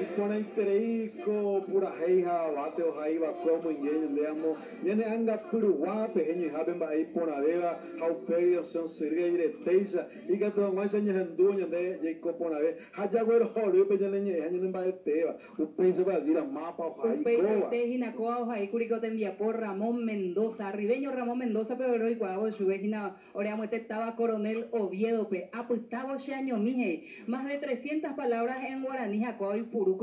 Iporãiterei ko purahéi ha avate ohaiva'ekue omoinge ñande amo ñane angapyruguápe heñoihápe mba'e iporãvéva ha upégui osẽ osyry airetéicha ikatu hag̃uáicha ñahendúvo ñande jaiko porãve ha jaguerohory pe ñane ñe'ẽ ha ñane mba'etéva. Upéichapa Elvira mápa ohai kóva. Upeichaite hína kóva ohaíkuri ko tembiapo Ramón Mendoza, arribeño Ramón Mendoza-pe roikuaávo chupe hína ore amoite táva Coronel Oviedo-pe. Apytávo che añomi he'i, Más de trescientas palabras en guaraní ha kóva oipurúkuri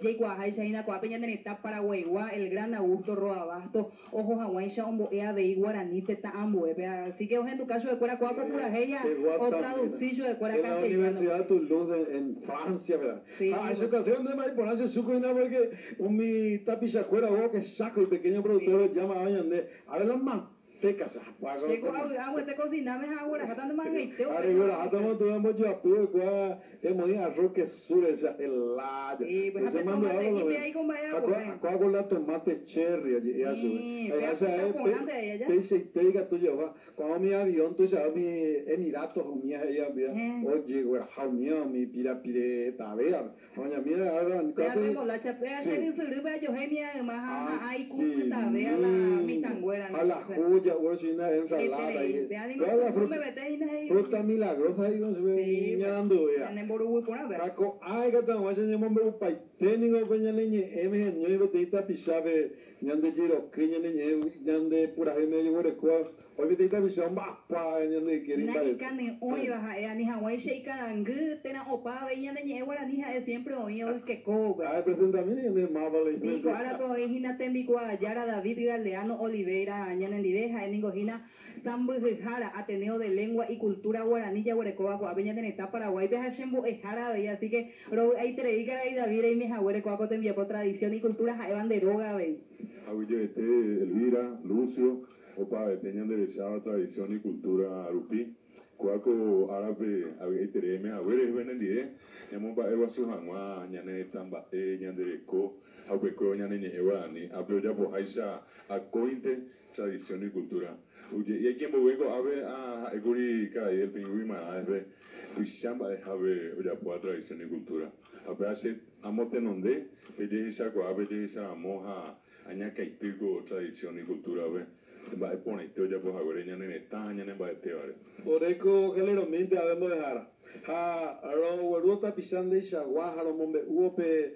jaikuaaháicha hína ko'ápe ñane retã Paraguaigua, el gran Augusto Roa Bastos, Oho hag̃uáicha ombo'e avei guarani tetã ambuépe. Así que ohenduka chupekuéra kóva ko purahéi ha otradusi chupekuéra En la castellano. Universidad de Toulouse en Francia, verdad? Sí, Ha ahechukaséva nde mba'e porã che chúko hína porque umi tapichakuéra oho que Chaco y pequeño productor ojama ava ñande. A ver la manteca che ha Che ko avy'a aguete kosináme ha agueraháta nde ma'ãngaite Ha upéicha regueraháta motuve ambojoapy oikuaa Emoĩ arroz quesúre che ahelája. Sí, pues Che ha pe chemandu'a tomate por lo ipe menos. aiko mba'e Ha kóa aguove. kóa con la tomate cherry oje'éva chupe. Sí, Ha pe ha che apyta ha'e pe porãnte aĩ aja. peichaite ikatu Jehová. Ko'ã umi avión tuichave umi Emiratos umía he'íva umíva ojegueraha umíva umi pirapire hetavévape. Ha oñamíva ára Pe kóape arremolacha, pe sí. che rysyrýpe ajohéi mayma ha ha'a ikupytave a la Asimi. mitãnguéra Ha la ndive. jugo ja'úrõ china ensalada Eterei, he'i. péa ningo Kóa la tuju fruta mevete hína he'i. Fruta milagrosa he'i chupe Sí, umi pues, iñaranduvéva. ñane mboruguy porã péa. Ha ko'ã ikatu hag̃ua che ñemombe'upaite ningo pe ñane ñe'ẽme heñói peteĩ tapichápe ñande jeroky, ñane ñe'ẽ, ñande purahéime ojeguerekóva, oĩ peteĩ tapicha omba'apo ñande ykére imbarete. Na'ikane'õiva ha'e ani hag̃uáicha ikarangy térã opa avei ñane ñe'ẽ guarani ha'e siempre oĩ oykeko upéva. Ha epresentami ñande máva la Sí, ko árape oĩ hína tembikuaajára David Galeano Oliveira ñanendive, ha'e ningo hína Sãmbyhyhára, Ateneo de Lengua y Cultura Guarani jaguerekóva ko'ápe ñane retã Paraguáipe ha che mbo'ehára avei, así que rovy'aiterei karai David reime haguére kóa ko tembiapo tradición y cultura ha'éva nde róga avei. Aguyjevete Elvira, Lucio, opavavete ñande recháva tradición y cultura rupi. Kóa ko árape avy'aiterei aime haguére reheve nendive ñamomba'eguasu hag̃ua ñane retã mba'e, ñande reko ha upekuévo ñane ñe'ẽ guarani. Ápe ojapoháicha akóinte Tradición y cultura. Oje'i aikembogue ko'ápe ha ha'ékuri karai Delfín Guimarães-pe tuicha mba'ehápe ojapóva tradición y cultura. Ha upéva che amotenonde pe jehechakuaa pe jehecharamo ha añakãity ko tradición y cultura-pe mba'e porãite ojapo haguére ñane retã ha ñane mba'etévare. Oreko galeromínte ave mbo'ehára. Ha roguerúvo tapicha ndeichagua ha romombe'úvo pe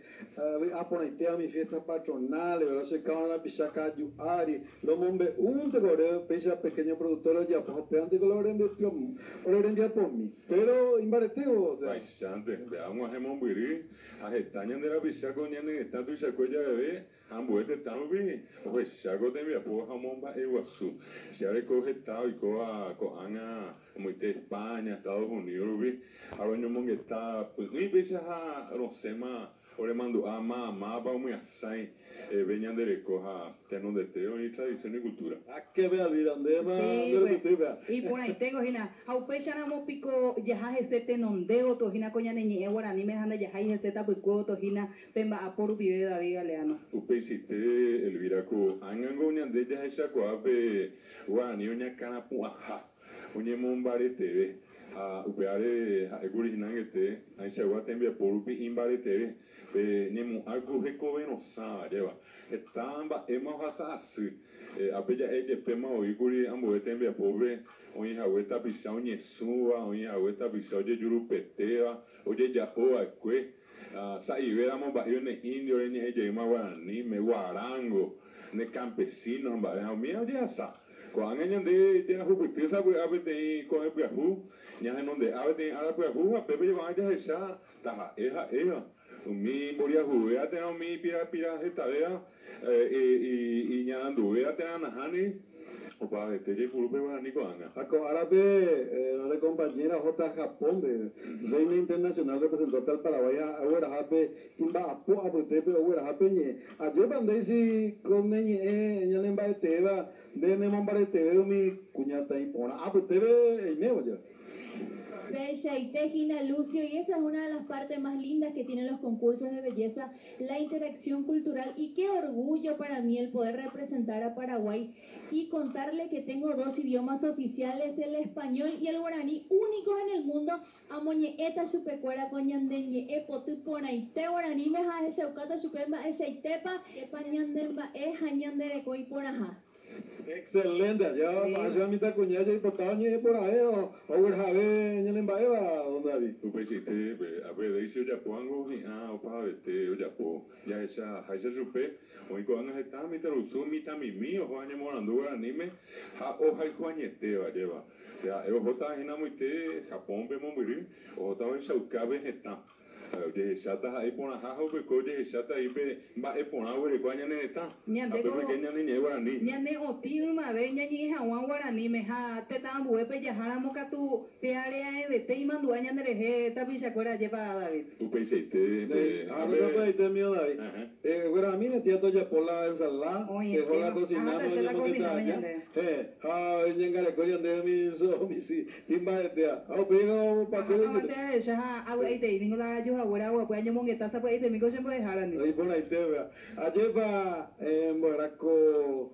vy'a porãitéva umi fiesta patronales, rochekávo tapicha ka'aju ári, romombe'únte ko ore péicha pequeño productor ojapo ha upévante ko la ore rembiapomi. Péro imbaretévo, o sea. Vaichántente, og̃uahẽ mombyry ha heta ñande rapicha ko ñane retã tuichakue javeve Ha ambue tetã rupi ohecha ko tembiapo ha omomba'eguasu. Che areko heta oikóva ko'ág̃a omoite España, Estados Unidos rupi, ha roñomongeta py'ỹi péicha ha rosẽma oremandu'a máva mávapa omyasãi pe ñande reko ha tenondete oĩ tradición y cultura. Ha que pe Alvira, ndéma Sí, nde pues, rupyty péa. iporãiténgo hína. Ha upéicharamo piko jaha hese tenonde gotyo hína ko ñane ñe'ẽ guaraníme ha ndajahái hese tapykue gotyo hína Pe mba'apo rupive David Galeano. Upeichaite, Elvira, ko ág̃ango ñande jahechakuaa pe guarani oñakãrapu'ãha, oñemombareteve, ha upévare ha'ékuri hína angete ãichagua tembiapo rupi imbareteve, pe ñemo'ã ku hekoverosãva jeva. Heta mba'éma ohasa asy. Ápe ja'e jepéma oĩkuri ambue tembiapópe oĩhague tapicha oñesũva, oĩhague tapicha ojejurupetéva, ojeja'ova'ekue. Sa'ivéramo mba'e ne indio reñe'ẽ jeýma guaraníme, guarango, ne campesino ha mba'e ha umíva ojehasa. Ko'ág̃a ñande jahupyty sapy'a peteĩ ko'ẽ pyahu, ñahenonde'a peteĩ ára pyahu ha pépe ko'ág̃a jahecha taha'e ha'éva umi imboriahuvéva térã umi ipirapira hetavéva, Iñaranduvéva térã nahániri, opavavete jaipuru pe guarani ko'ág̃a. Ha ko árape ore compañera ohóta Japón-pe, Reina Internacional representante al Paraguay ha ogueraha pe imba'apo apytépe ogueraha pe ñe'ẽ. Ajépa ndéichi ko ne ñe'ẽ ñanemba'eteéva nde nemombareteve umi kuñataĩ porã apytépe eimévo jave. Peichaite Lucio, y esa es una de las partes más lindas que tienen los concursos de belleza, la interacción cultural, y qué orgullo para mí el poder representar a Paraguay y contarle que tengo dos idiomas oficiales, el español y el guaraní, únicos en el mundo. Amoñe'ẽta chupekuéra ko ñande ñe'ẽ poty porãite guaraníme ha ahechaukáta chupe mba'eichaitépa ñande mba'e ha ñande reko iporãha. Excelente, allá sí. Mitãkuña jaipota ñe'ẽ porãve oguerahave ñanemba'éva, don David. Upeichaite, ape Daisy ojapo hi'ã opavavete ojapo jahechaháicha chupe oĩ ko'ág̃a heta mitãrusu mitãmimi oho añemoarandu guaraníme ha ohayhuañetéva jeva. Ha'e ohóta hína Japónpe mombyry ohóta ohechaukápe hetã. Ojehecháta ha'e iporãha ha upeko ojehecháta pe mba'e porã oguerekóva ñane retã. Ñande Apépe ñane ñe'ẽ guarani. Ñane otĩ ymave ñañe'ẽ hag̃ua guaraníme ha tetã ambuépe jaháramo katu pe are'aevete imandu'a ñanderehe tapichakuéra ajépa David. Upeichaite. Ah, no se puede mío David. Guaraníme tía tojapo la ensalada, dejó la cocina, no la cocina ñande. Ha ñangareko ñande mi so mi si imba'etea. Ha upéi pa qué Amate ahecha ha avy'aitei ningo la ajuhaguéra aguapy añomongeta sapy'aitemi ko chembo'ehárandi. Iporãite vea. Ajépa mbo'erako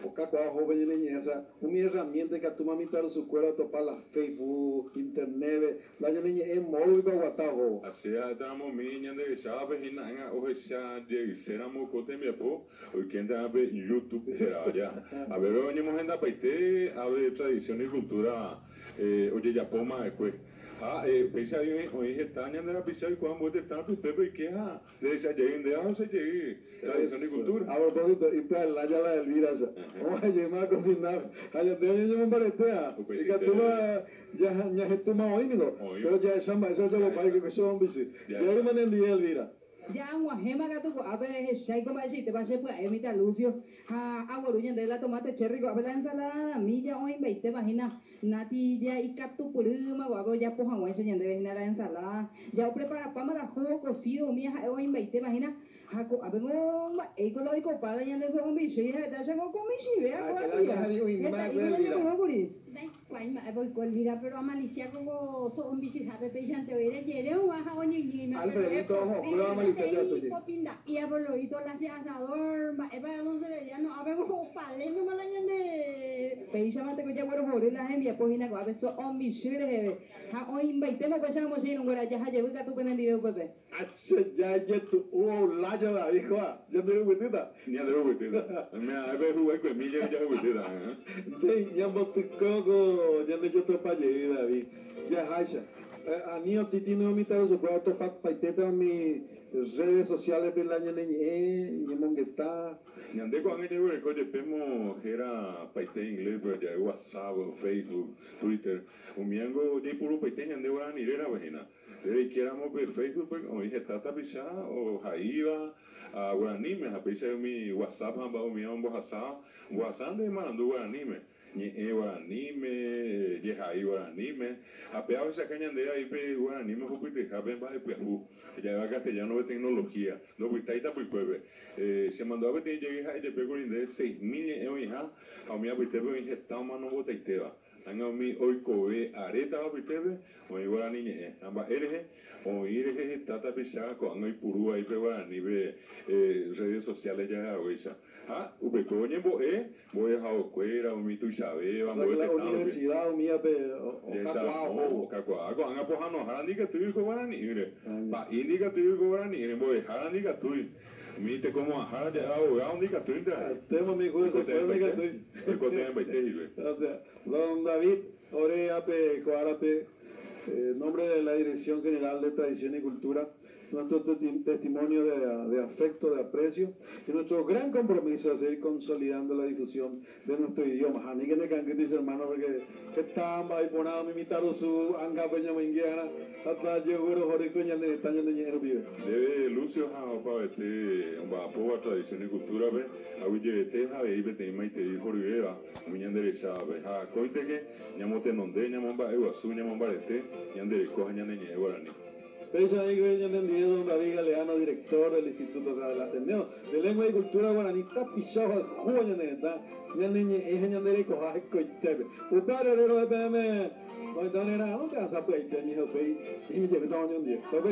okakuaa ohópe ñane ñe'ẽ, umi herramienta ikatúma mitãrusukuéra otopa la Facebook, internet, la ñane ñe'ẽ mórupipa oguata ohóvo. Che ha'étaramo ñandehechávape hína ág̃a ohechajeyséramo ko tembiapo oikénte YouTube será ja. Aveve oñemohendapaite ave tradición y cultura ojejapóma va'ekue. Ha péicha oĩ heta ñande rapicha oikuaa ambue tetã pype oike ha ndehechajey nde ha osejey tradición y cultura. A propósito, ipya'elaya la Elvira esa. Ojeýma a cocinar. Ha ñande ñañemombaretea. Ikatúma ñahetúma oĩ niko. Pero jahecha mba'éicha ojapopa ikekuéche Jaýma nendive Elvira. Ya ag̃uahẽma katu ko'ápe hecháiko mba'eichaitépa che pya'e mitã Lucio ha agueru ñande la tomate cherry ko'ápe la ensalada milla oĩmbaitépa hína Nati ja ikatupyrýma ko'ápe ojapo hag̃uáicha ñandéve hína la ensalada ja opreparapáma la jugo cocido umi ha'e oĩmbaitépa hína ha ko'ápe mba'éiko la oikopáta ñande so'ombichýi ha'etáicha ko michĩve kuri. Ndaikuaái mba'épa oiko Elvira, pero amalicia ko so'ombichyhápe péichante oire jere og̃ua ha oñyñýima. Alfredito ohokuéva amalicia jasy. Popinda'ía por lo visto la asador mba'épa no se veía no ápe opaléndoma la ñande Péicha mante ko jaguerohory la hembiapo hína ko'ápe so'ombichy reheve ha oĩmbaitéma upéicharamo che irũnguéra jahajevy katu penendive upépe. Ache jajetu'u olaya David joa. Ñanderuguytýta. Ñanderuguytýta. Ápe huguaikuemi jahuguytýta. Ndéi ñambotyko ko ñande jotopajey David. Jaháicha. Ani otitino mitãrusukuéra otopapaitéta umi redes sociales pe la ñane ñe'ẽ ñemongeta. Ñande ko'ág̃a jaguereko jepémo héra paite inglés pe ja'e WhatsApp, Facebook, Twitter. Umiango jaipurupaite ñande guarani rérape hína. Reikéramo pe Facebook oĩ heta tapicha ohaíva guaraníme ha péicha umi WhatsApp ha mba'e umi ombohasáva mbohasánte marandu guaraníme. Ñe'ẽ guaraníme, jehai guaraníme ha péva ohechaka ñande aípe guaraníme ohupytyhápe mba'e pyahu. Ja'éva castellano pe tecnología. Ndopytái tapykuépe. Chemandu'a peteĩ jey ha'e jepékuri nde 6000 ñe'ẽ oĩha ha umi apytépe oĩ heta omanombotaitéva. Ág̃a umi oikove arétava apytépe oĩ guarani ñe'ẽ. Ha mba'e rehe oĩ rehe heta tapicha ko'ág̃a oipuru aípe guaranípe redes sociales jahehaguéicha. Ha upekuévo oñembo'e mbo'ehaokuéra umi tuichavéva O sea que la mbo'e tetã rupi. universidad umíape okakuaa ohóvo. Okakuaa ko'ág̃a pohãnohára ndikatúi oiko guarani'ỹre. Ah, Pa'i ndikatúi oiko guarani'ỹre, mbo'ehára ndikatúi. Umi tekomo'ãhára ja'éva abogado ndikatúinte ha'e. Tema mi juez se puede ndikatúi. Oikotevẽmbaite hikuái. O sea, don David Ore ape ko'árape, en nombre de la Dirección General de Tradición y Cultura, nuestro testimonio de afecto, de aprecio y nuestro gran compromiso de seguir consolidando la difusión de nuestro idioma. Ani que ne hermano, porque está mba'eiporã umi mitãrusu ángape ñamoinge'arã hasta jeguerohory ko ñane retã ñane ñe'ẽ rupive. Ndéve Lucio ha opavete omba'apóva Tradición y Cultura-pe aguyjevete ha avei peteĩ maitei horyvéva umi ñanderechávape. Ha akóinteke ñamotenonde, ñamomba'eguasu, ñamombarete ñandereko ha ñane ñe'ẽ guarani. Péicha oĩkuri ñanendive don David Galeano, director del Instituto, o sea, del Ateneo de Lengua y Cultura Guaraní, tapicha ohayhúva ñane retã, ñane ñe'ẽ ha ñanderekoha hekoitépe. Upévare ore ro'e peẽme Oĩta onera'arõnte asapy'aite ha upéi imichĩvéta oñondive.